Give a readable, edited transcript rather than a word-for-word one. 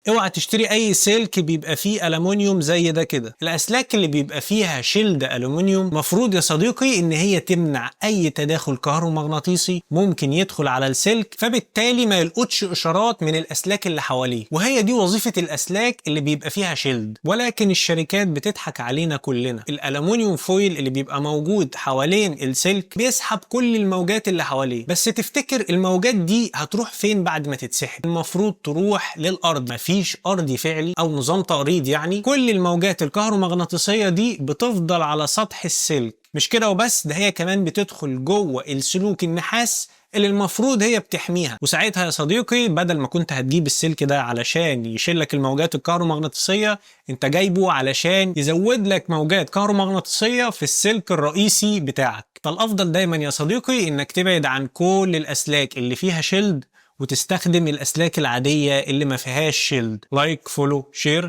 اوعى تشتري اي سلك بيبقى فيه ألمونيوم زي ده كده. الاسلاك اللي بيبقى فيها shield ألمونيوم مفروض يا صديقي ان هي تمنع اي تداخل كهرومغناطيسي ممكن يدخل على السلك، فبالتالي ما يلقطش اشارات من الاسلاك اللي حواليه، وهي دي وظيفة الاسلاك اللي بيبقى فيها shield. ولكن الشركات بتضحك علينا كلنا. الألمونيوم foil اللي بيبقى موجود حوالين السلك بيسحب كل الموجات اللي حواليه، بس تفتكر الموجات دي هتروح فين بعد ما تتسحب؟ المفروض تروح للارض. مفيش ارضي فعلي او نظام تأريض، يعني كل الموجات الكهرومغناطيسية دي بتفضل على سطح السلك. مش كده وبس، ده هي كمان بتدخل جوه السلوك النحاس اللي المفروض هي بتحميها. وساعتها يا صديقي بدل ما كنت هتجيب السلك ده علشان يشيلك الموجات الكهرومغناطيسية، انت جايبه علشان يزود لك موجات كهرومغناطيسية في السلك الرئيسي بتاعك. فالافضل دايما يا صديقي انك تبعد عن كل الاسلاك اللي فيها shield وتستخدم الاسلاك العادية اللي ما فيهاش shield. like، follow، share.